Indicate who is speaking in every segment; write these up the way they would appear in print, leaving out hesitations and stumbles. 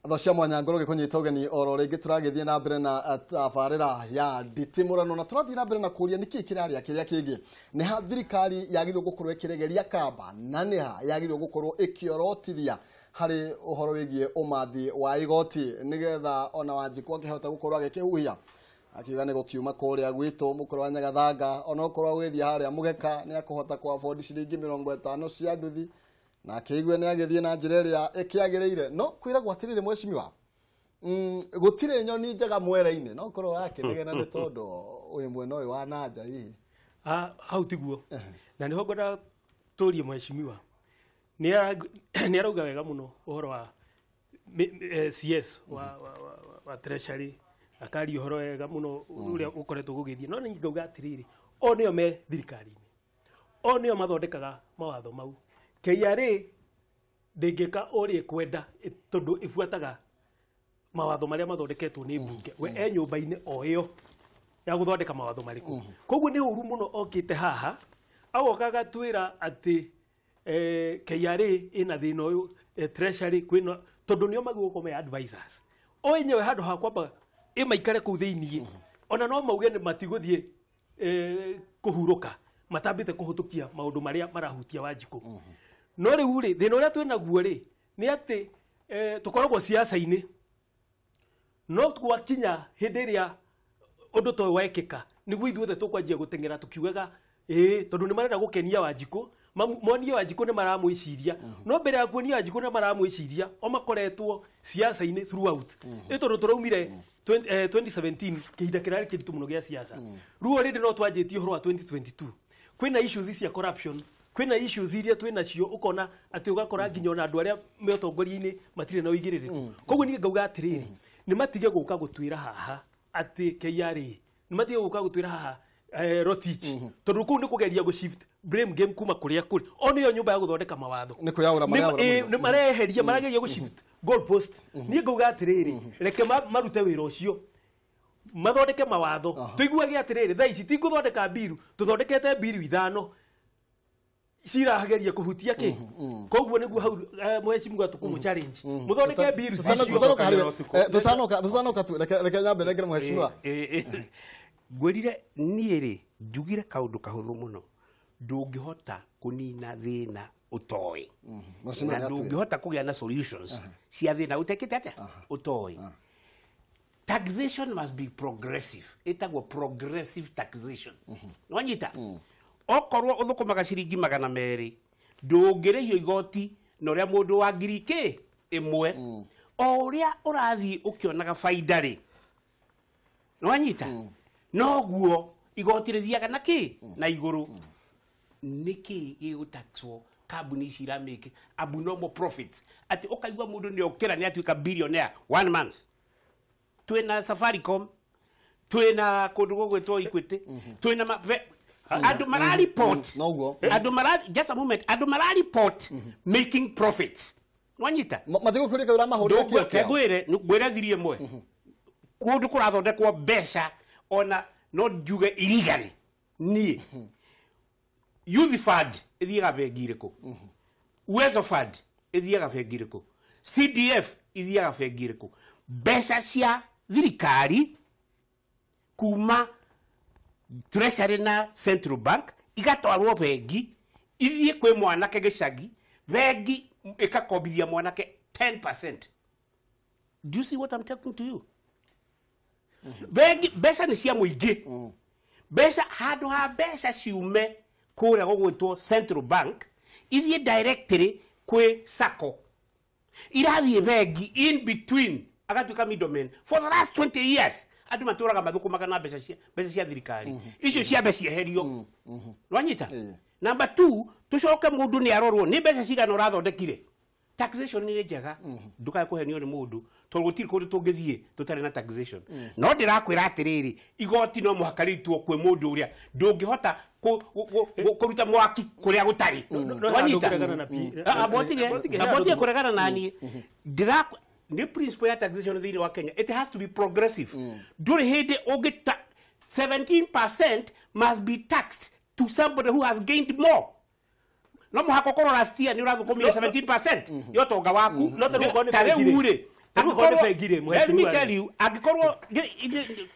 Speaker 1: Tho cia mwanya ngoro gĩkũnyita ũgeni oro rĩngĩ tũragĩthiĩ na mbere na tabarĩra ya nditimũrano na tũrathiĩ na mbere na kũria nĩkĩĩ kĩrarĩa kĩrĩa kĩngĩ nĩ ha thirikari yagĩrĩirwo gũkorwo ĩkĩregeria kamba na nĩ ha yagĩrĩirwo gũkorwo ĩkĩorotithia harĩ ũhoro wĩgiĩ ũmathi wa igoti nĩgetha ona Wanjikũ akĩhota gũkorwo agĩkĩhuhia akiuga nĩ gũkiuma kũrĩa gwitũ mũkũrũ wa Nyagathanga onokorwo agwĩthiĩ harĩa mũgeka nĩ akũhota kũ afford ciringi 50 cia nduthi na akĩigue nĩ agĩthiĩ na njĩra ĩrĩa ĩkĩagĩrĩire no kwĩragwo atĩrĩrĩ mheshimiwa gũtirĩ nyoni njega mwere-inĩ no korwo ũrakĩnegena nĩ tondũ ũyũ mwena ũyũ wa nanja hihi.
Speaker 2: Hau tiguo na nĩho ngwenda tũrie mheshimiwa nĩ arauga wega mũno ũhoro wa CS wa Treasury akaria ũhoro wega mũno ũrĩa ũkoretwo gũgĩthiĩ no nĩ ngauga atĩrĩrĩ o nĩo me thirikari-inĩ o nĩo mathondekaga mawatho mau. KRA ndĩngĩka ũrĩa ĩkwenda tondũ ĩbuataga mawatho marĩa mathondeketwo nĩ mbunge we e nyũmba-inĩ o ĩyo ya gũthondeka mawatho marĩkũ. Koguo nĩ ũru mũno okĩte haha agoka agatwĩra atĩ KRA ĩna thĩna ũyũ, Treasury kwĩna tondũ nĩo magũgũkorwo me advisors o enyewe handũ ha kwamba ĩmaikare kũu thĩiniĩ ona no mauge nĩ matigũthiĩ kũhurũka matambĩte kũhũtũkia maũndũ marĩa marahutia Wanjikũ. No rĩu rĩ thĩna ũrĩa twĩnaguo rĩ nĩ atĩ tũkoragwo siasa-inĩ no gwakinya hĩndĩ ĩrĩa ũndũ ta ũyũ wekĩka nĩguo ithuothe tũkwanjia gũteng'era tũkiugaga ĩĩ tondũ nĩ marenda gũkenia Wanjikũ monie Wanjikũ nĩ maramwĩciria no mbere ya kuonia Wanjikũ nĩ maramwĩciria o makoretwo siasa-inĩ throughout ĩ tondũ tũraumire 2017 kĩhinda kĩrarĩ kĩritũ mũno gĩa siasa rĩu already no twanjĩtie ũhoro wa 2022 kwĩna issues cia corruption kwĩna issues iria twĩnacio ũkona atĩ ũgakora nginya ona andũ arĩa me ũtongoria-inĩ matirĩ na ũigĩrĩrĩku. Koguo niĩ ngauga atĩrĩrĩ nĩ matige gũka gũtwĩra haha atĩ KRA nĩ matige gũka gũtwĩra haha Rotich tondũ kũu nĩ kũgeria gũ shift blame game kuma kũrĩa kũrĩ o nĩyo nyũmba ya gũthondeka mawatho
Speaker 1: nĩ kwĩyaũra mareyaũra
Speaker 2: nĩ mareheria marageria gũ shift goal post. Niĩ ngauga atĩrĩrĩ reke marute wĩra ũcio mathondeke mawatho tũiguage atĩrĩrĩ thaa ici tingũthondeka mbiru tũthondekete mbiru 5 cirageria kũhutia kĩ koguo nĩguo hau mheshimiwa tũkũmũ challenge mũthondeke mbiru
Speaker 1: tũtanoka tu reke nyambe nengere mheshimiwa.
Speaker 3: Ngwĩrire niĩ rĩ njugire kaũndũ kahũthũ mũno ndũngĩhota kũnina thĩna ũtoĩ na ndũngĩhota kũgĩa na solutions cia thĩna ũtekĩte atĩa ũtoĩ. Taxation must be progressive ĩtagwo progressive taxation. Nĩwanyita okorwo ũthũkũmaga ciringi 200 ndũngĩrĩhio igoti na ũrĩa mũndũ wa ngiri 1 o ũrĩa ũrathiĩ ũkĩonaga baida rĩ nĩwanyita noguo igoti rĩthiaga na kĩ na igũrũ. Nĩkĩ gĩgũtaxwo kambuni ici iramake abnormal profits atĩ ũkaigua mũndũ nĩ okĩra nĩ atuĩka billionaire 1 month. Twĩna Safaricom twĩna kũndũ gũgwĩtwo Equity twĩna andũ mara report andũ mara just a moment andũ mara report making profits. Nwanyita
Speaker 1: matigũkũrĩka ũrĩa mahũrire
Speaker 3: kĩo ngwĩre ngwĩre thiri ĩmwe kũndũ kũrathondekwo mbeca ona no njuge illegally niĩ Youth Fund ĩthiaga bengi ĩrĩkũ, Uwezo Fund ĩthiaga bengi ĩrĩkũ, CDF ĩthiaga bengi ĩrĩkũ. Mbeca cia thirikari kuma Treasury na Central Bank igatwarwo bengi ithiĩ kwĩ mwanake gĩcagi bengi ĩkakombithia mwanake 10%. Do you see what I'm talking to you? Bengi mbeca nĩ cia mũingĩ. Mbeca handũ ha mbeca ciume kũrĩa gũgwĩtwo Central Bank ithiĩ directly kwĩ SACCO irathiĩ bengi in between agatuĩka middleman for the last 20 years. Andũ matũraga mathũkũmaga na mbeca cia thirikari icio cia mbeca cieherio. Nwanyita number 2 tũcoke mũndũ nĩ arorwo nĩ mbeca cigana ũrathondekire. Taxation nĩ njega ndukae kũhenio nĩ mũndũ tondũ gũtirĩ kũndũ tũngĩthiĩ tũtarĩ na taxation. No ndĩrakwĩra atĩrĩrĩ igoti no mũhaka rĩitwo kwĩ mũndũ ũrĩa ndũngĩhota kũruta mwaki kũrĩa gũtarĩ. Wanyita ambotige kũregana na niĩ nĩ principle ya taxation thĩinĩ wa Kenya it has to be progressive. Ndũrĩ hĩndĩ ũngĩ 17% must be taxed to somebody who has gained more. No mũhaka ũkorwo last year nĩ ũrathũkũmire 17% ya ũtonga waku. Ta rĩu rĩ Let me tell you, angĩkorwo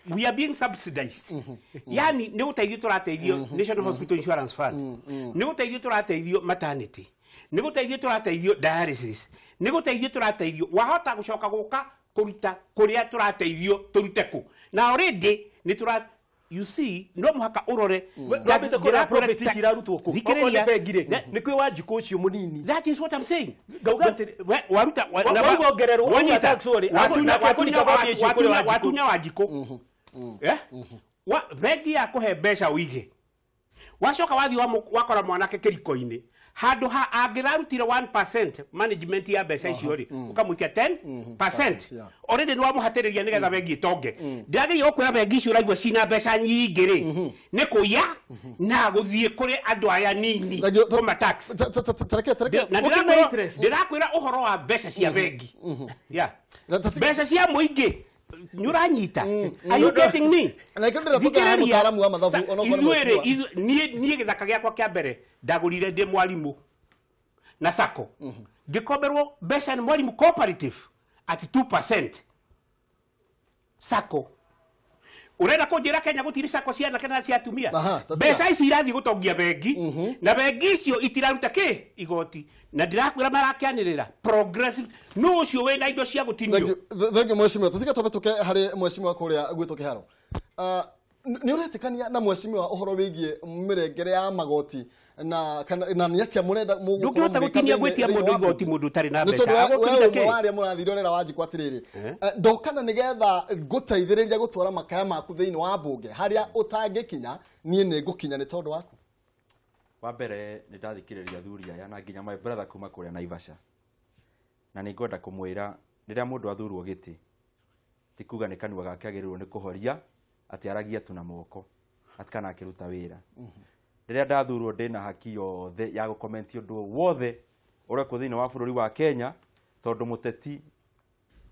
Speaker 3: we are being subsidized. Yani nĩ gũteithio tũrateithio National Hospital Insurance Fund, nĩ gũteithio tũrateithio maternity, nĩ gũteithio tũrateithio dialysis, nĩ gũteithio tũrateithio wahota gũcoka gũka kũruta kũrĩa tũrateithio tũrute kũ. Na already nĩ tũra, you see, no mũhaka ũrore.
Speaker 2: Wambĩte kũrora profit ici irarutwo kũ. Okorwo nĩ bengi rĩ, nĩ kwĩ Wanjikũ ũcio mũnini.
Speaker 3: That is what I'm saying.
Speaker 2: Ngauga atĩrĩ,
Speaker 3: waruta
Speaker 2: wongererwo
Speaker 3: watunya Wanjikũ. Bengi ya kũhe mbeca ũige, wacoka wathiĩ wakora mwanake kĩriko-inĩ handũ ha angĩrarutire 1% management ya mbeca icio rĩ, ũkamũikia 10%. Already nĩ wamũhatĩrĩria nĩgetha bengi ĩtonge. Ndĩrageria gũkwĩra bengi icio ũraigua cina mbeca nyingĩ rĩ, nĩ kũiya na gũthiĩ kũrĩ andũ aya nini kũma tax. Na ndĩrakwĩra ũhoro wa mbeca cia bengi. Mbeca cia mũingĩ nĩ ũranyita. Are you getting me? Niĩ gĩthaka gĩakwa kĩa mbere ndagũrire ndĩ mwarimũ na sacco, ngĩkomberwo mbeca nĩ mwarimũ cooperative at 2% sacco. Ũrenda kũnjĩra Kenya gũtirĩ sacco cia anake na cia atumia? Mbeca ici irathiĩ gũtongia bengi, na bengi icio itiraruta kĩ igoti, na ndĩrakwĩra marakĩanĩrĩra progressive nũ ũcio wĩna indo cia gũtinio.
Speaker 1: Thank you mheshimiwa. Tũtige twambe harĩ mheshimiwa kũrĩa gwitũ Kĩharo. Nĩ ũretĩkania na mheshimiwa ũhoro wĩgiĩ mĩrengere ya magoti na na nĩ atĩa mũrenda
Speaker 3: mũgũkorwo ndũngĩhota gũtinia gwĩtia mũndũ igoti mũndũ ũtarĩ na mbeca?
Speaker 1: Nĩ tondũ we ũmwe wa arĩa mũrathire ũrera Wanjikũ atĩrĩrĩ, ndokana nĩgetha ngũteithĩrĩria gũtwara makaya maku thĩinĩ wa mbunge harĩa ũtangĩkinya, niĩ nĩ ngũkinya nĩ tondũ waku.
Speaker 4: Wa mbere nĩ ndathikĩrĩria athuri aya na nginya my brother kuma kũrĩa Naivasha, na nĩ ngwenda kũmwĩra rĩrĩa mũndũ athurwo gĩtĩ ti kuga nĩ kanua gake agĩrĩirwo nĩ kũhoria atĩ aragia tu na moko atĩ kana akĩruta wĩra. Rĩrĩa ndathurwo ndĩna haki yothe ya gũkomenti ũndũ wothe ũrekwo thĩinĩ wa bũrũri wa Kenya, tondũ mũteti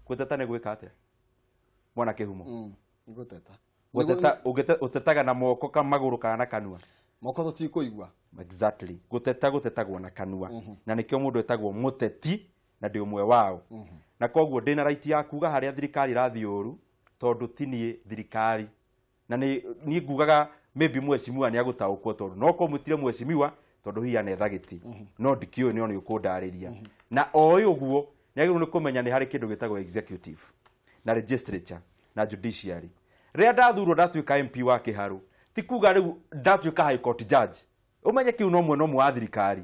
Speaker 4: gũteta nĩ gwĩka atĩa mwana kĩhumo?
Speaker 1: Gũteta
Speaker 4: gũteta ũtetaga na moko ka magũrũ kana na kanua?
Speaker 1: Moko tũtikũigua.
Speaker 4: Exactly. Gũteta gũtetagwo na kanua, na nĩkĩo mũndũ etagwo mũteti na ndĩ ũmwe wao. Na koguo ndĩna right ya kuga harĩa thirikari ĩrathiĩ ũru, tondũ ti niĩ thirikari. Na niĩ ngugaga maybe mheshimiwa nĩ agũtaũkwo, tondũ no kũmwĩtire mheshimiwa tondũ hihi anetha gĩtĩ, no ndikĩũĩ no nĩ ũkũndarĩria. Na oĩ ũguo nĩ agĩrĩirwo nĩ kũmenya nĩ harĩ kĩndũ gĩtagwo executive na legislature na judiciary. Rĩrĩa ndathurwo ndatuĩka MP wa Kĩharũ, ti kuga rĩu ndatuĩka high court judge. Ũmenye kĩu no mwena ũmwe wa thirikari,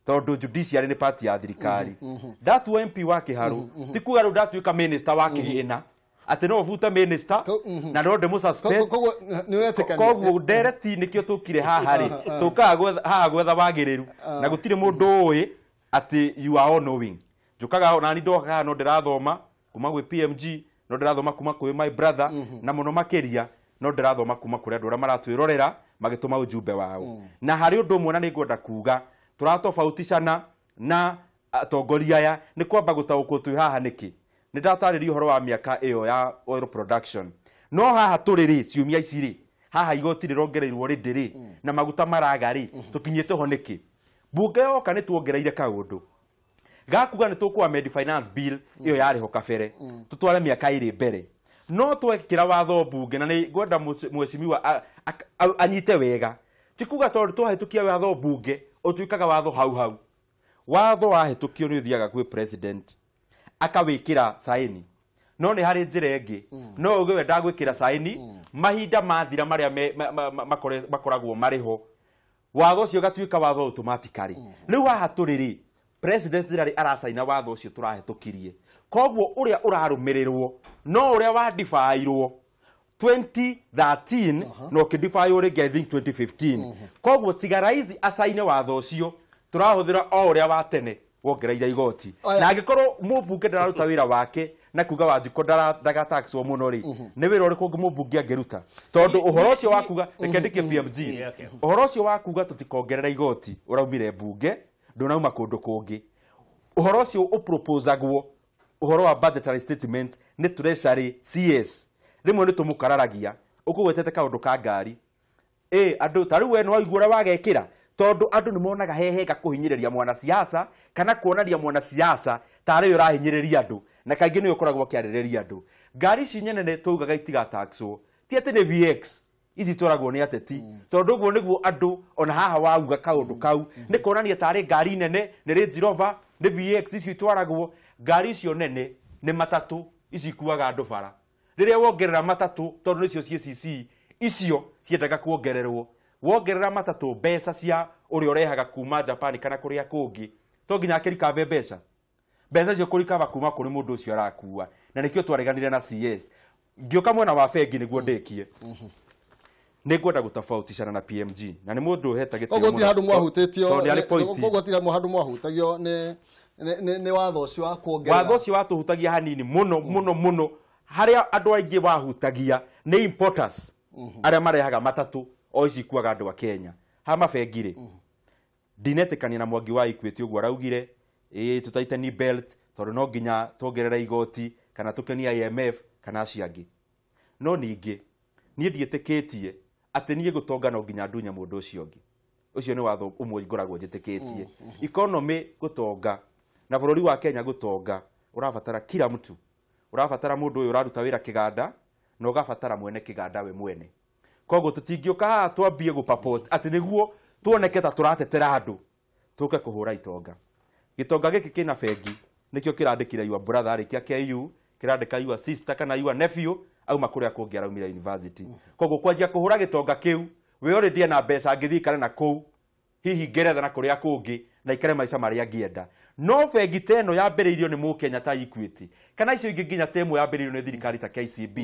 Speaker 4: tondũ judiciary nĩ part ya thirikari. Ndatua MP wa Kĩharũ ti kuga rĩu ndatuĩka minister wa kĩgĩna, atĩ no ũbute minister na no ndĩmũ-suspend. Koguo ndereti nĩkĩo tũkire haha rĩ, tũkaga haha gwetha wagĩrĩru, na gũtirĩ mũndũ ũĩ atĩ you are all knowing. Njũkaga nani ndoka haha no ndĩrathoma kuma gwĩ PMG, no ndĩrathoma kuma kwĩ my brother, na mũno makĩria no ndĩrathoma kuma kũrĩ andũ arĩa maratwĩrorera magĩtũma ujumbe wao. Na harĩ ũndũ ũmwe na nĩngwenda kuga tũratofauticana na atongoria aya nĩ kwamba gũtaũkwo twĩ haha nĩkĩ. Nĩ ndatarĩria ũhoro wa mĩaka ĩyo ya oil production, no haha tũrĩ rĩ, ciumia ici rĩ, haha igoti rĩrongereirwo rĩndĩ rĩ, na maguta maraga rĩ, tũkinyĩte ho nĩkĩ? Mbunge yoka nĩ tuongereire kaũndũ gakuga nĩ tũkũ amend finance bill ĩyo yarĩ ho kabere, tũtware mĩaka ĩrĩ mbere. No twekĩra watho mbunge, na nĩ ngwenda mheshimiwa anyite wega, ti kuga tondũ twahĩtũkia watho mbunge ũtuĩkaga watho hau hau. Watho wahĩtũkio nĩ ũthiaga kwĩ president akawĩkĩra saini, no nĩ harĩ njĩra ĩngĩ no uge we ndagwĩkĩra saini mahinda mathira marĩa makoragwo marĩ ho, watho ũcio ũgatuĩka watho automatically. Rĩu haha tũrĩ rĩ, president rĩrĩa aracaina watho ũcio tũrahĩtũkirie, koguo ũrĩa ũrarũmĩrĩrwo no ũrĩa wandibairwo 2013 no ũkĩdibairwo rĩngĩ I think 2015. Koguo tiga raithi acaine watho ũcio tũrahũthĩra o ũrĩa wa tene wongereire igoti. Na angĩkorwo mũmbunge ndararuta wĩra wake na kuga Wanjikũ ndagataxwo mũno rĩ, nĩ wĩra ũrĩkũ ũngĩ mũmbunge angĩruta? Tondũ ũhoro ũcio wa kuga, reke ndĩkie PMG, ũhoro ũcio wa kuga tũtikongerera igoti ũraumire mbunge, ndũnauma kũndũ kũngĩ. Ũhoro ũcio ũproposagwo ũhoro wa budgetary statement nĩ Treasury CS, rĩmwe nĩ tũmũkararagia ũkũgwetete kaũndũ ka ngari andũ ta rĩu we nĩ waigua ũrĩa wagekĩra, tondũ andũ nĩ monaga he hega kũhinyĩrĩria mwanasiasa kana kuonania mwanasiasa tarĩ ũrahinyĩrĩria andũ. Na kaingĩ nĩwe ũkoragwo akĩarĩrĩria andũ. Ngari ici nene twaugaga itigataxwo, ti atĩ nĩ VX ici twaragwo nĩ ateti, tondũ ũguo nĩguo andũ ona haha wauga kaũndũ kau nĩ kuonania tarĩ ngari nene, nĩ Range Rover, nĩ VX icio itwaragwo. Ngari icio nene nĩ matatũ ici ikuaga andũ bara. Rĩrĩa wongerera matatũ, tondũ nĩcio ciĩ CC icio ciendaga kuongererwo, wongerera matatũ mbeca cia ũrĩa ũrehaga kuma Japan kana kũrĩa kũngĩ, to nginya akĩrikave mbeca, mbeca icio kũrikava kuma kũrĩ mũndũ ũcio arakua. Na nĩkĩo twareganire na CS. Ngĩũka mwena wa bengi nĩguo ndĩkie, nĩ ngwenda gũtofautishana na PMG, na nĩ mũndũ ũhete gĩtĩo
Speaker 1: Koguo ti handũ mwahutĩtio,
Speaker 4: tondũ nĩ arĩ pointi.
Speaker 1: Koguo ti handũ mwahutagio nĩ watho ũcio wa kuongerera.
Speaker 4: Watho ũcio watũhutagia hanini mũno mũno mũno. Harĩa andũ aingĩ wahutagia nĩ importers arĩa marehaga matatũ o ici ikuaga andũ a Kenya. Ha mabengi rĩ, ndinetĩkania na Mwangi wa Equity ũguo araugire ĩĩ tũtaitani belt tondũ no nginya tuongerere igoti kana tũkenie IMF kana acio angĩ. No ningĩ niĩ ndiĩtĩkĩtie atĩ niĩ gũtonga no nginya ndunye mũndũ ũcio ũngĩ. Ũcio nĩ watho ũmwe ngoragwo njĩtĩkĩtie. Economy gũtonga na bũrũri wa Kenya gũtonga ũrabatara kila mtu. Ũrabatara mũndũ ũyũ ũraruta wĩra kĩganda na ũgabatara mwene kĩganda we mwene. Koguo tũtingĩũka haha twambie gũpapot atĩ nĩguo tuoneke ta tũratetera andũ, tũke kũhũra itonga. Gĩtonga gĩkĩ kĩna bengi nĩkĩo kĩrandĩkire your brother arĩkia KU, kĩrandĩka your sister kana your nephew auma kũrĩa kũngĩ araumire university. Koguo kwanjia kũhũra gĩtonga kĩu, we already ena mbeca angĩthiĩ ikare na kũu, hihi Ngeretha na kũrĩa kũngĩ, na ikare maica marĩa angĩenda. No bengi ta ĩno yambĩrĩirio nĩ Mũkenya ta Equity, kana icio ingĩ nginya ta ĩmwe yambĩrĩirio nĩ thirikari ta KCB,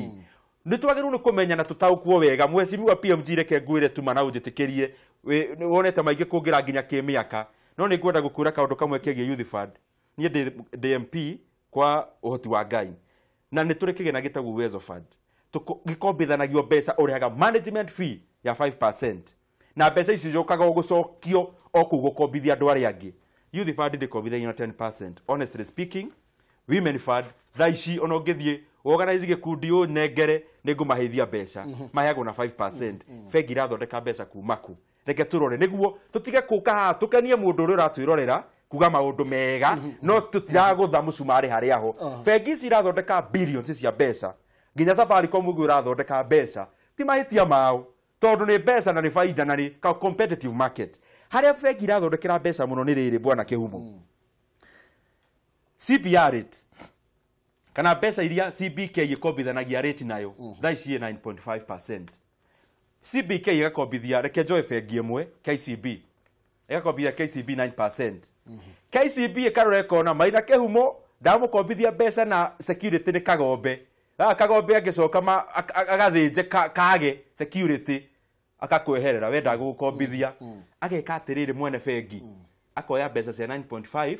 Speaker 4: nĩ twagĩrĩirwo nĩ kũmenya na tũtaũkwo wega. Mheshimiwa PMG, reke ngwĩre tu mana ũnjĩtĩkĩrie, wonete maingĩ kũngĩra nginya kĩmĩaka, no nĩ ngwenda gũkwĩra kaũndũ kamwe kegiĩ Youth Fund. Niĩ ndĩ MP kwa ũhoti wa Ngai, na nĩ tũrĩ kĩgĩna gĩtagwo Uwezo Fund. Gĩkombithanagio mbeca, ũrĩhaga management fee ya 5%, na mbeca icio icokaga gũcokio o kũu gũkombithia andũ arĩa angĩ. Youth Fund ndĩkombithagio na 10%. Honestly speaking, Women Fund thaa ici ona ũngĩthiĩ organize gĩkundi ũnengere nĩ ngũmaheithia mbeca, maheagwo na 5%. Bengi irathondeka mbeca kuma kũ? Reke tũrore nĩguo tũtige kũka haha tũkenie mũndũ ũrĩa ũratwĩrorera kuga maũndũ mega, no tũtiragũtha mũcumarĩ harĩa ho. Bengi ici irathondeka billions cia mbeca, nginya Safaricom ũguo irathondeka mbeca, ti mahĩtia mao tondũ nĩ mbeca na nĩ baida na nĩ competitive market. Harĩa bengi irathondekera mbeca mũno nĩ rĩrĩ, bwana Kĩhumo, CBR rate kana mbeca iria CBK ĩkombithanagia rate nayo thaa ici ĩ 9.5%. CBK ĩgakombithia, reke njoe bengi ĩmwe KCB, ĩgakombithia KCB 9%. KCB ĩkarora ĩkona Maina Kĩhumo ndamũkombithia mbeca na security nĩ Kagombe. Gaka Kagombe angĩcoka agathĩnje kage security akakweherera, we ndagũgũkombithia. Ageka atĩrĩrĩ, mwene bengi akoya mbeca cia 9.5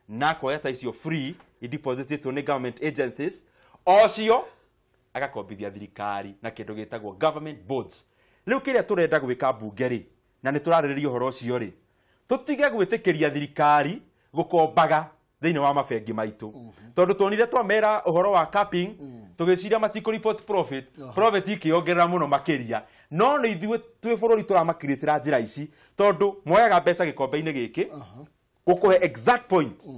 Speaker 4: na akoya ta icio free idepositĩtwo nĩ government agencies, ocio agakombithia thirikari na kĩndũ gĩtagwo government bonds. Rĩu kĩrĩa tũrenda gwĩka mbunge rĩ, na nĩ tũrarĩrĩria ũhoro ũcio rĩ, tũtige gwĩtĩkĩria thirikari gũkombaga thĩinĩ wa mabengi maitũ, tondũ tuonire twamera ũhoro wa capping, tũgĩciria matikũ report profit, profit ikĩongerera mũno makĩria, no nĩ ithuĩ twĩ bũrũri tũramakirĩtĩra njĩra ici, tondũ moyaga mbeca gĩkombe-inĩ gĩkĩ gũkũhe exact point,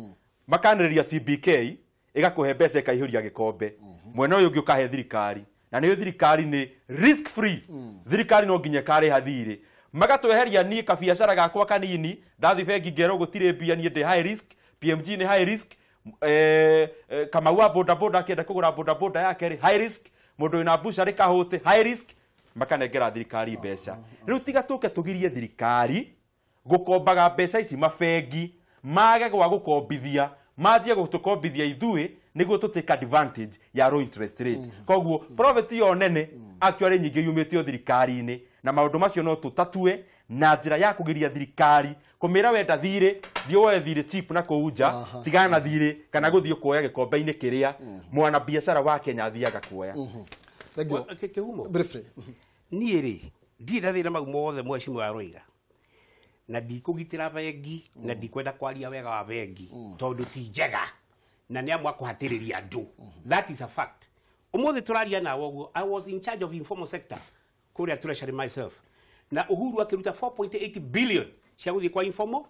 Speaker 4: makanĩrĩria CBK ĩgakũhe mbeca ĩkaihũria gĩkombe, mwena ũyũ ũngĩ ũkahe thirikari, na nĩyo thirikari nĩ risk free. Thirikari no nginya ĩkarĩha thirĩ, magatweheria niĩ kabiacara gakwa kanini, ndathi bengi ngerwo gũtirĩ mbia, niĩ ndĩ high risk, PMG nĩ high risk, Kamau wa boda boda akĩenda kũgũra boda boda yake rĩ, high risk, mũndũ wĩna bucharĩ kahũte high risk, makanengera thirikari mbeca. Rĩu tiga tũke tũgirie thirikari gũkombaga mbeca ici mabengi, mage gwa gũkombithia, manjie gũtũkombithia ithuĩ nĩguo tũ take advantage ya low interest rate. Koguo profit yo nene actually nyingĩ yumĩte o thirikari-inĩ, na maũndũ macio no tũtatue na njĩra ya kũgiria thirikari kũmĩra wenda thirĩ, thiĩ woe thirĩ cheap na kũu nja, tigana na thirĩ kana gũthiĩ kuoya gĩkombe-inĩ kĩrĩa mwana biacara wa Kenya athiaga kuoya.
Speaker 1: Thank you.
Speaker 3: Kĩhumo.
Speaker 1: Briefly.
Speaker 3: Niĩ rĩ, ndirĩ na thĩna mau mothe mheshimiwa aroiga, na ndikũgitĩra bengi na ndikwenda kwaria wega wa bengi tondũ ti njega na nĩ amwe akũhatĩrĩria andũ. That is a fact. Ũmũthĩ tũraria nawe ũguo, I was in charge of informal sector kũrĩa Treasury myself, na Uhuru akĩruta 4.8 billion cia gũthiĩ kwa informal.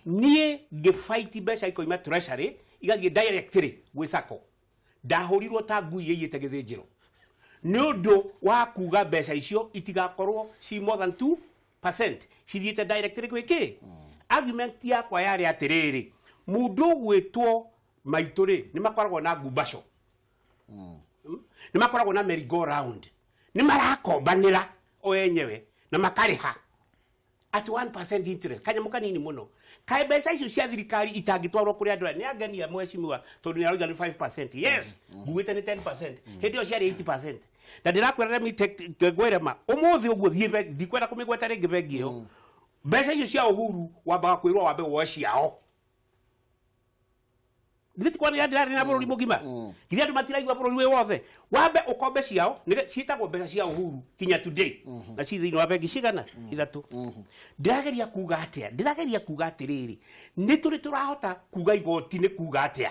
Speaker 3: Niĩ ngĩfight mbeca ikoima Treasury igathiĩ directly gwĩ sacco. Ndahũrirwo ta ngui ĩiyĩte gĩthĩnjĩro nĩ ũndũ wa kuga mbeca icio itigakorwo ci more than 2% cithiĩte directly gwĩ kĩ. Argument yakwa yarĩ atĩrĩrĩ, mũndũ ũgwĩtwo maitũ rĩ, nĩ makoragwo na ngumbaco, nĩ makoragwo na merry go round, nĩ marakombanĩra o enyewe na makarĩha at 1% interest, kanyamũ kanini mũno. Kaĩ mbeca icio cia thirikari itangĩtwarwo kũrĩ andũ aya? Nĩ angenia mheshimiwa tondũ nĩ arauga nĩ 5%. Yes, ngugĩte nĩ 10%, hĩndĩ ĩyo ciarĩ 80%. Na ndĩrakwĩra, let me take ngwĩre ma ũmũthĩ ũguo thiĩ bengi, ndikwenda kũmĩgweta rĩngĩ bengi ĩyo, mbeca icio cia Uhuru wambaga kwĩrwo wambe woe ciao. Githĩ ti kwanĩrĩra ndĩrarĩ na bũrũri mũgima? Githĩ andũ matiraigua bũrũri wĩ wothe? Wambe ũkombe ciao, ciĩtagwo mbeca cia Uhuru kinya today, na ci thĩinĩ wa bengi cigana ithatũ. Ndĩrageria kuga atĩa? Ndĩrageria kuga atĩrĩrĩ, nĩ tũrĩ tũrahota kuga igoti nĩ kuga atĩa?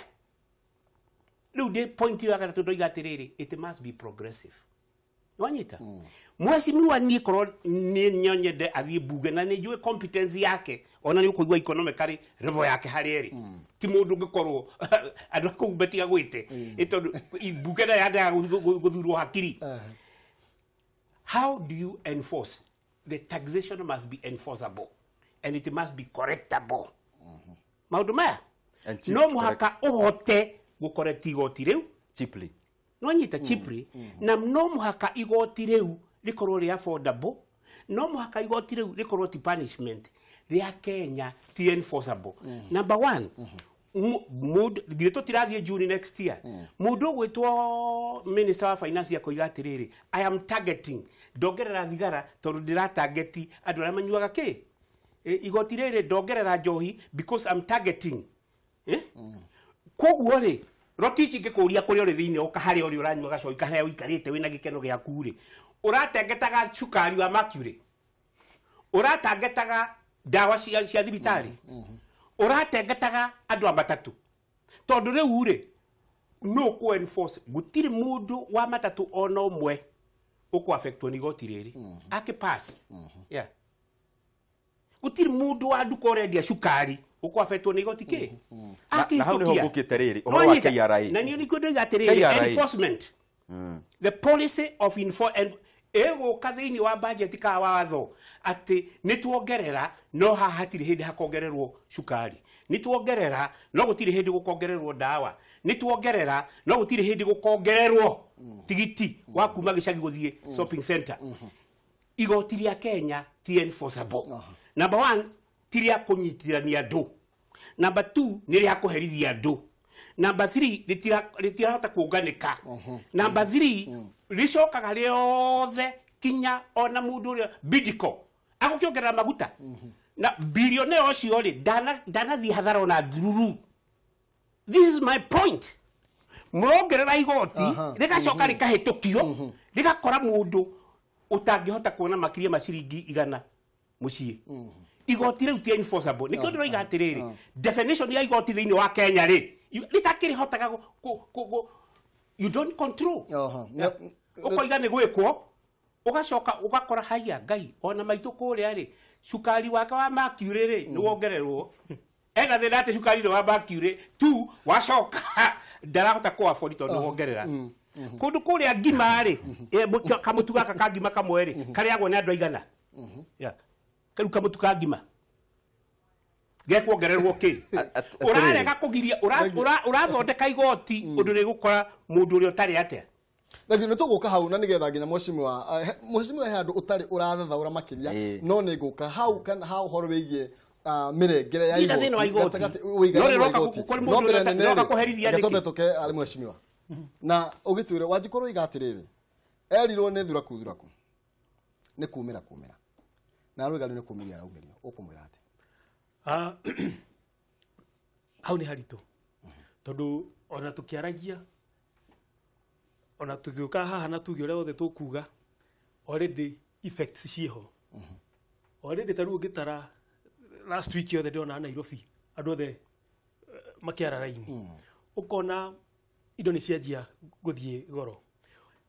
Speaker 3: Rĩu ndĩ point ĩyo ya gatatũ, ndoiga atĩrĩrĩ, it must be progressive. Wanyita mheshimiwa, niĩ korwo nĩ nyonyende athiĩ bunge, na nĩ njũĩ competence yake, ona nĩ ũkũigua economically level yake harĩa ĩrĩ, ti mũndũ ũngĩkorwo andũ a kũu matiga gwĩte ĩ tondũ bunge nayo yandaga gũthurwo hakiri. How do you enforce? The taxation must be enforceable and it must be correctable. Maũndũ maya
Speaker 4: And cheap
Speaker 3: no
Speaker 4: to
Speaker 3: mũhaka
Speaker 4: correct.
Speaker 3: ũhote gũcorrect igoti rĩu
Speaker 4: Cheaply.
Speaker 3: No nyita cheaply, na no mũhaka igoti rĩu rĩkorwo rĩ affordable, no mũhaka igoti rĩu rĩkorwo ti punishment. Rĩa Kenya ti enforceable. Number one, mũndũ githĩ tũtirathiĩ June next year, mũndũ ũgwĩtwo minister wa finance akoiga atĩrĩrĩ, "I am targeting, ndongerera thigara tondũ ndĩratarget andũ arĩa manyuaga kĩ. Igoti rĩrĩ ndongerera njohi because I'm targeting." Eh? Koguo rĩ, Rotich, ngĩkũria, kũrĩa ũrĩ thĩinĩ ũka harĩa ũrĩ ũranyua gacoi, harĩa ũikarĩte wĩna gĩkeno gĩaku rĩ, ũratengetaga cukari wa mercury, ũratangetaga ndawa cia thibitarĩ, ũratengetaga andũ a matatũ? Tondũ rĩu rĩ, no kũ enforce gũtirĩ mũndũ wa matatũ ona ũmwe ũkũ affectwo nĩ igoti rĩrĩ akĩ pass. Yeah, gũtirĩ mũndũ wa nduka ũrendia cukari ũkũ affectwo nĩ igoti kĩ.
Speaker 4: Na hau nĩho ngũkĩte rĩrĩ ũhoro wa KRA.
Speaker 3: Na niĩ nĩkuo ndoiga atĩrĩrĩ,
Speaker 4: KRA.
Speaker 3: Enforcement, the policy of info and ĩgũka thĩinĩ wa budget ka watho atĩ nĩ tuongerera, no haha hatirĩ hĩndĩ hakongererwo cukari, nĩ tuongerera, no gũtirĩ hĩndĩ gũkongererwo ndawa, nĩ tuongerera, no gũtirĩ hĩndĩ gũkongererwo tigiti wa kuma gĩcagi gũthiĩ shopping center. Igoti rĩa Kenya ti enforceable. Number one, ti rĩa kũnyitithania andũ. Number two, nĩ rĩa kũherithia andũ. Number three, rĩtirahota kũnganĩka. Number three, rĩcokaga rĩothe kinya ona mũndũ ũrĩa bidiko agũkĩongerera maguta na bilionea ũcio rĩ, ndanathiĩ hathara ona ndururu. This is my point. Mũrongerera igoti, rĩgacoka rĩkahĩtũkio, rĩgakora mũndũ ũtangĩhota kuona makĩria ma ciringi 100 mũciĩ. Igoti rĩu ti enforceable. Nĩkĩo ndĩroiga atĩrĩrĩ, definition ya igoti thĩinĩ wa Kenya rĩ, rĩtakĩrĩhotaga you don't control. Yeah. Ũkoiga nĩ gwĩkwo, ũgacoka ũgakora haiya ngai ona maitũ kũrĩa rĩ, cukari wake wa mercury rĩ, nĩ wongererwo, ena thĩna atĩ cukari nĩ wa mercury tu, wacoka ndarahota kũ afford tondũ nĩ wongerera. Kũndũ kũrĩa ngima rĩ, kamũtu gaka ka ngima kamwe rĩ, karĩagwo nĩ andũ aigana? Yeah. Rĩu kamũtu ka ngima gekuongererwo kĩ? Ũrarega kũgiria, ũrathondeka igoti ũndũ rĩgũkora mũndũ ũrĩa ũtarĩ atĩa.
Speaker 1: Thengio, nĩ tũgũka hau na nĩgetha nginya mheshimiwa, mheshimiwa, he handũ ũtarĩ ũrathathaũra makĩria, no nĩ ngũka hau kana hau ũhoro wĩgiĩ mĩrengere ya
Speaker 3: Ndirĩ thĩna wa
Speaker 1: igoti
Speaker 3: igoti.
Speaker 1: gatagatĩ
Speaker 3: No
Speaker 1: ũigananu wa
Speaker 3: rĩroka
Speaker 1: igoti.
Speaker 3: kũrĩ
Speaker 1: No
Speaker 3: mũndũ
Speaker 1: mbere
Speaker 3: ũrĩa
Speaker 1: nene
Speaker 3: ũroka
Speaker 1: rĩ,
Speaker 3: kũherithia
Speaker 1: reke
Speaker 3: nĩkĩ?
Speaker 1: twambe tũke arĩ mheshimiwa na ũgĩtwĩre wanjikũrũ iga atĩrĩrĩ, erirwo nĩ thuraku thuraku nĩ kumĩra kumĩra na arauga rĩu nĩ kumĩria araumĩrio, ũkũmwĩra atĩa?
Speaker 2: Ah, hau nĩ haritũ tondũ ona tũkĩaragia, ona tũgĩũka haha na tuge ũrĩa wothe tũkuga, already effects ciĩho already. Ta rĩu ũngĩtara last week yothe, ndĩrona Nairobi andũ othe makĩara raini, ũkona indo nĩ cianjia gũthiĩ goro,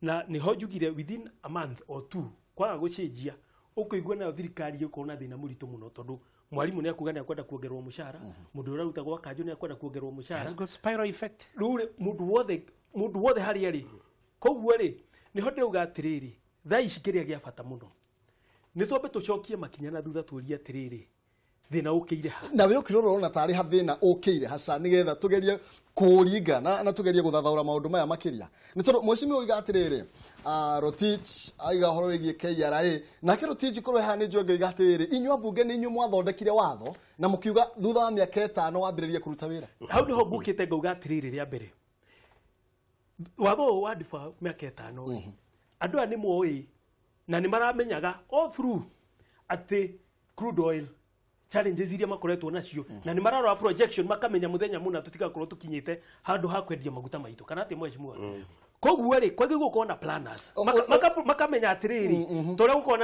Speaker 2: na nĩho njugire within a month or two kwaga gũcenjia. Ũkũigua nayo thirikari ĩgũkorwo na thĩna mũritũ mũno tondũ mwarimu nĩ akuga nĩ akwenda kuongererwo mũcara, mũndũ ũrĩa ũrarutagwo kanjũ nĩ akwenda kuongererwo mũcara.
Speaker 3: That's spiral effect.
Speaker 2: Rĩu rĩ, mũndũ wothe harĩa rĩ, koguo rĩ nĩho ndĩrauga atĩrĩrĩ, thaa ici kĩrĩa gĩa bata mũno nĩ twambe tũcokie makinya na thutha tũrie atĩrĩrĩ, thĩna ũkĩire ha?
Speaker 1: Na we ũkĩrora ũrona tarĩ ha thĩna ũkĩire haca, nĩgetha tũgerie kũũringa na tũgerie gũthathaũra maũndũ maya makĩria. Nĩ tondũ mheshimiwa oiga atĩrĩrĩ, Rotich aiga ũhoro wĩgiĩ KRA, nake Rotich korwo haha nĩ njũĩ oiga atĩrĩrĩ, inyuĩ ambunge nĩ inyuĩ mwathondekire watho na mũkiuga thutha wa mĩaka 5 wambĩrĩrie kũruta wĩra.
Speaker 2: Hau nĩho ngũkĩte ngauga atĩrĩrĩ, rĩa mbere watho ũyũ wa ndiba mĩaka 5 rĩ, andũ aya nĩ moĩ na nĩ maramenyaga all through atĩ crude oil challenges iria makoretwo nacio, na nĩ mararora projection makamenya mũthenya mũna tũtigakorwo tũkinyĩte handũ ha kwendia maguta maitũ, kana atĩ mheshimiwa? Koguo rĩ kwagĩrĩirwo gũkorwo na planners makamenya atĩrĩrĩ, ta ũrĩa gũkorwo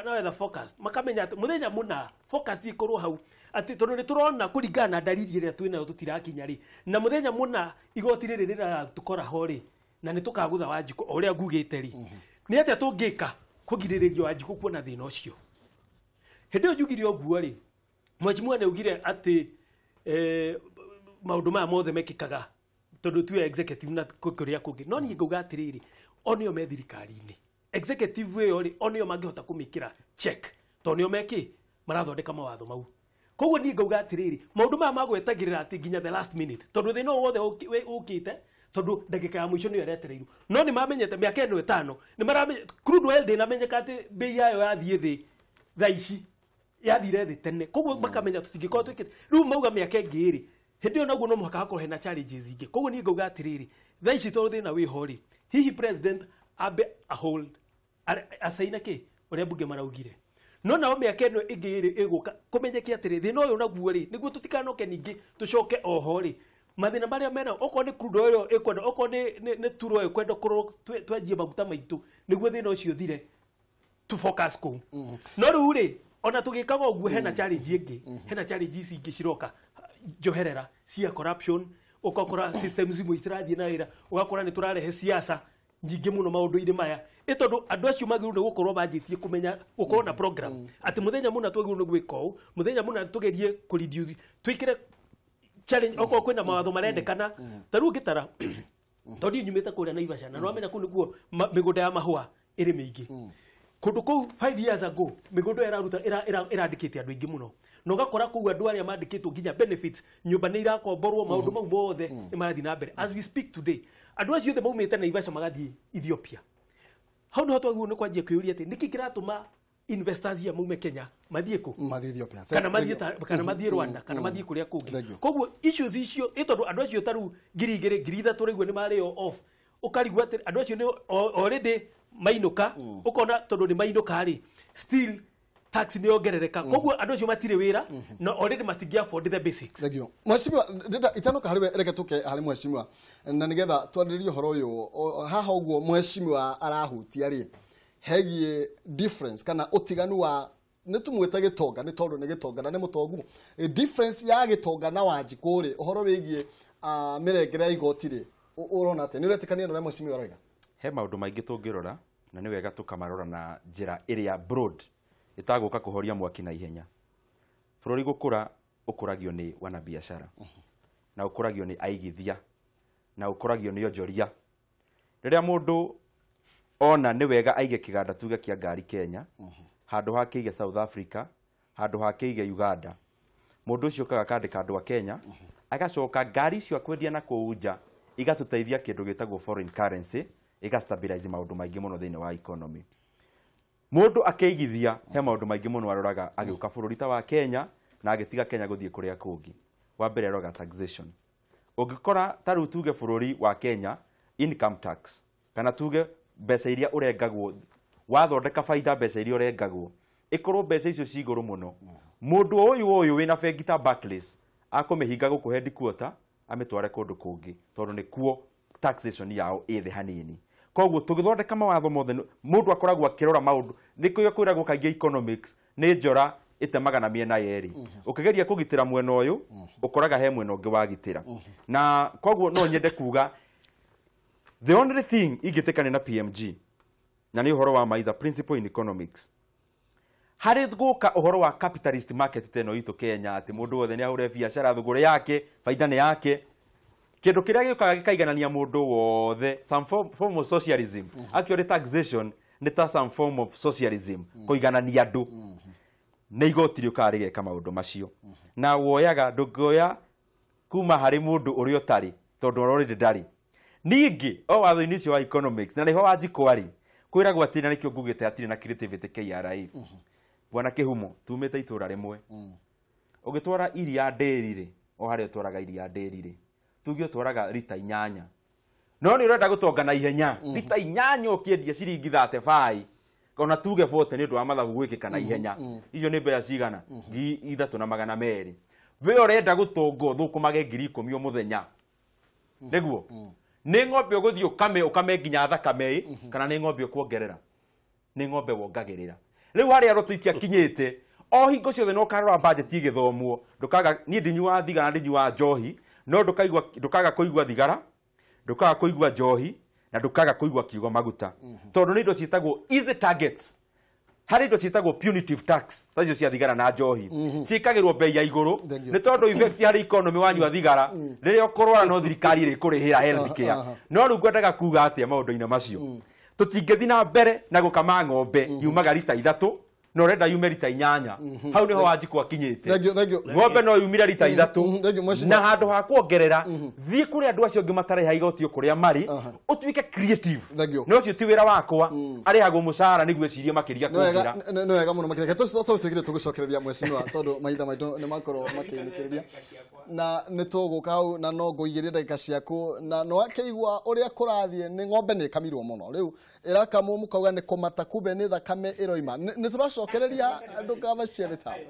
Speaker 2: na weather forecast, makamenya atĩ mũthenya mũna forecast ikorwo hau, atĩ tondũ nĩ tũrona kũringana na ndariri ĩrĩa twĩnayo tũtirakinya rĩ, na mũthenya mũna igoti rĩrĩ rĩratũkora ho rĩ, na nĩ tũkagũtha Wanjikũ o ũrĩa ngugĩte rĩ, nĩ atĩa tũngĩka kũgirĩrĩria Wanjikũ kuona thĩna ũcio? Hĩndĩ ĩyo njugire ũguo rĩ, mheshimiwa nĩ augire atĩ maũndũ maya mothe mekĩkaga tondũ tuya executive na kũrĩa kũngĩ, no niĩ ngauga atĩrĩrĩ, o nĩo me thirikari-inĩ, executive ĩyo rĩ, o nĩo mangĩhota kũmĩkĩra check tondũ nĩo mekĩ marathondeka mawatho mau. Koguo niĩ ngauga atĩrĩrĩ, maũndũ maya magwetagĩrĩra atĩ nginya the last minute, tondũ thĩna ũyũ wothe ũkĩte tondũ ndagĩka ya mũico nĩyo ĩretereirwo, no nĩ mamenyete mĩaka ĩno 5 nĩ maramenya crude oil ndĩnamenyeka atĩ bei yayo yathiĩ thĩ thaa ici, yathire thĩ tene, koguo makamenya tũtingĩkorwo twĩkĩte rĩu mauga mĩaka ĩngĩ ĩrĩ, hĩndĩ ĩyo naguo no mũhaka hakorwo hena challenges ingĩ. Koguo niĩ ngauga atĩrĩrĩ, thaa ici tondũ thĩna wĩho rĩ, hihi president ambe ahold acaine kĩ ũrĩa mbunge maraugire, no nao mĩaka ĩno ĩngĩ ĩrĩ ĩgũka kũmenyeke atĩrĩ thĩna ũyũ naguo rĩ, nĩguo tũtikanoke ningĩ tũcoke oho rĩ, mathĩna marĩa mena okorwo nĩ crude oil ĩkwenda, okorwo nĩ turo ĩkwenda kũrorwo twenjie maguta maitũ nĩguo thĩna ũcio ũthire, tu focus kũu. No rĩu rĩ, ona tũgĩkaga ũguo hena challenge ĩngĩ, hena challenge ici ingĩ ciroka njoherera cia corruption, ũgakora systems imwe itirathiĩ na wĩra, ũgakora nĩ tũrarehe siasa nyingĩ mũno maũndũ-inĩ maya, ĩ tondũ andũ acio magĩrĩirwo nĩ gũkorwo manjĩtie kũmenya gũkorwo na program atĩ mũthenya mũna twagĩrĩirwo nĩ gwĩka ũũ, mũthenya mũna tũgerie kũ reduce, twĩkĩre challenge okorwo kwĩna mawatho marendekana. Ta rĩu ngĩtara tondũ niĩ nyumĩte kũrĩa Naivasha na nĩwamenya kũu nĩkuo mĩgũnda ya mahũa ĩrĩ mĩingĩ, kũndũ kũu 5 years ago mĩgũnda ĩraruta ĩrandĩkĩte andũ aingĩ mũno, na ũgakora kũu andũ arĩa mandĩkĩtwo nginya benefits, nyũmba nĩ irakomborwo, maũndũ mau mothe nĩ marathiĩ na mbere as we speak today. Andũ acio othe maumĩte Naivasha magathiĩ Ethiopia. Hau nĩho twagĩrĩirwo nĩ kwanjia kwĩyũria atĩ nĩkĩ kĩratũma investors ia maume Kenya mathiĩ kũ?
Speaker 1: Mathiĩ Ethiopia.
Speaker 2: Kana mathiĩ kana mathiĩ Rwanda, kana mathiĩ kũrĩa kũngĩ. Koguo issues icio ĩ tondũ andũ acio ta rĩu 2000 3000 tũraigua nĩ marĩo off, ũkarigwo atĩ andũ acio nĩ already mainũka, ũkona tondũ nĩ mainũka rĩ, still tax nĩ yongerereka, koguo andũ acio matirĩ wĩra na already matingĩ afford the basics.
Speaker 1: Thank you mheshimiwa. Ndĩrenda itanoka harĩ we, reke tũke harĩ mheshimiwa na nĩgetha twarĩrĩrie ũhoro ũyũ haha. Ũguo mheshimiwa arahutia rĩ, hegiĩ difference kana ũtiganu wa nĩ tũmwĩte gĩtonga nĩ tondũ nĩ gĩtonga na nĩ mũtongu, difference ya gĩtonga na Wanjikũ rĩ, ũhoro wĩgiĩ mĩrengere ya igoti rĩ, ũrona atĩa? Nĩ ũretĩkania na ũrĩa mheshimiwa aroiga?
Speaker 4: He maũndũ maingĩ tũngĩrora na nĩ wega tũkamarora na njĩra ĩrĩa broad ĩtagũka kũhoria mwaki na ihenya. Bũrũri gũkũra ũkũragio nĩ wanabiacara, na ũkũragio nĩ aigithia, na ũkũragio nĩ onjoria. Rĩrĩa mũndũ ona nĩ wega aige kĩganda tuge kĩa ngari Kenya, handũ ha kĩige South Africa, handũ ha kĩige Uganda, mũndũ ũcio okaga akandĩka andũ a Kenya, agacoka ngari icio akwendia na kũu nja igatũteithia kĩndũ gĩtagwo foreign currency, ĩgastabilize maũndũ maingĩ mũno thĩinĩ wa economy. Mũndũ akĩigithia he maũndũ maingĩ mũno aroraga agĩũka bũrũri ta wa Kenya na agĩtiga Kenya gũthiĩ kũrĩa kũngĩ. Wa mbere aroraga taxation. Ũngĩkora ta rĩu tuge bũrũri wa Kenya income tax, kana tuge mbeca iria ũrengagwo, wathondeka baida mbeca iria ũrengagwo, ĩkorwo mbeca icio ci igũrũ mũno, mũndũ ũyũ ũyũ wĩna bengi ta Barclays akũmĩhinga gũkũ headquarter amĩtware kũndũ kũngĩ, tondũ nĩkuo taxation yao ĩ thĩ hanini. Koguo tũgĩthondeka mawatho mothe mũndũ akoragwo akĩrora maũndũ, nĩkĩo kwĩragwo kaingĩ economics nĩ njora ĩtemaga na mĩena yerĩ. Ũkĩgeria kũgitĩra mwena ũyũ ũkoraga he mwena ũngĩ wagitĩra. Na koguo no nyende kuga the only thing ingĩtĩkania na PMG na nĩ ũhoro wa maitha principle in economics. Harĩ gũka ũhoro wa capitalist market ta ĩno itũ Kenya, atĩ mũndũ wothe nĩ ahũre biacara, thũgũrĩ yake, baida nĩ yake, kĩndũ kĩrĩa gĩũkaga gĩkaiganania mũndũ wothe, some form of socialism. Actually taxation nĩ ta some form of socialism, kũiganania andũ. Nĩ igoti rĩũkaga rĩgeka maũndũ macio. Na woyaga, ndũngĩoya kuma harĩ mũndũ ũrĩa ũtarĩ, tondũ already ndarĩ. Ningĩ o watho-inĩ ũcio wa economics, na nĩho Wanjikũ arĩ, kwĩragwo atĩ, na nĩkĩo ngugĩte hatirĩ na creativity KRA. Bwana Kĩhumo, tumĩte itũra rĩmwe. Ũgĩtwara iria ndĩri rĩ, o harĩa ũtwaraga iria ndĩri rĩ, tuge ũtwaraga rita 8, no nĩ ũrenda gũtonga na ihenya, rita 8 ũkĩendia ciringi 35, ona tuge 40 nĩ ũndũ wa mathabu gwĩkĩka na ihenya, icio nĩ mbeca cigana? 3,200. We ũrenda gũtonga ũthũkũmage 10,000 o mũthenya, nĩguo nĩ ng'ombe ũgũthiĩ ũkame ũkame nginya thakame ĩ, kana nĩ ng'ombe ũkuongerera? Nĩ ng'ombe wongagĩrĩra. Rĩu harĩa Rotich akinyĩte, o hingo ciothe no ũkarora budget ĩgĩthomwo, ndũkaga. Niĩ ndinyuaga thigara, ndinyuaga njohi, no ndũkaigua, ndũkaga kũigua thigara, ndũkaga kũigua njohi, na ndũkaga kũigua kiugo maguta, tondũ nĩ indo ciĩtagwo easy targets. Harĩ indo ciĩtagwo punitive tax, ta icio cia thigara na njohi, ciĩkagĩrwo bei ya igũrũ,
Speaker 1: Thank you.
Speaker 4: nĩ tondũ effect harĩ economy, wanyua thigara, rĩrĩa ũkũrwara, no thirikari ĩrĩkũrĩhĩra health care. No rĩu ngwendaga kuga atĩa maũndũ-inĩ macio? Tũtingĩthiĩ na mbere na gũkama ng'ombe yumaga rita 3, na ũrenda yume rita 8. Hau nĩho Wanjikũ akinyĩte.
Speaker 1: Thank you, thank you.
Speaker 4: Ng'ombe no yumire rita 3,
Speaker 1: Thank you, mheshimiwa.
Speaker 4: na handũ ha kuongerera, thiĩ kũrĩ andũ acio angĩ matarĩha igoti o kũrĩa marĩ, ũtuĩke creative.
Speaker 1: Thank you.
Speaker 4: Na ũcio ti wĩra wakwa, arĩhagwo mũcara nĩguo ecirie makĩria
Speaker 1: Nĩ wega.
Speaker 4: kũngĩra.
Speaker 1: Nĩ wega mũno makĩria. Tũtigire tũgũcokereria, mheshimiwa, tondũ mahinda maitũ nĩ makorwo makĩinĩkĩrĩria, na nĩ tũgũka hau na no ngũigĩrie ndagĩka ciaku, na nĩ wakĩigua ũrĩa kũrathiĩ. Nĩ ng'ombe nĩ ĩkamirwo mũno, rĩu ĩrakamwo mũkauga nĩ kũmata, kumbe nĩ thakame ĩroima. Nĩ tũracokereria, ndũkamacie mĩtambo.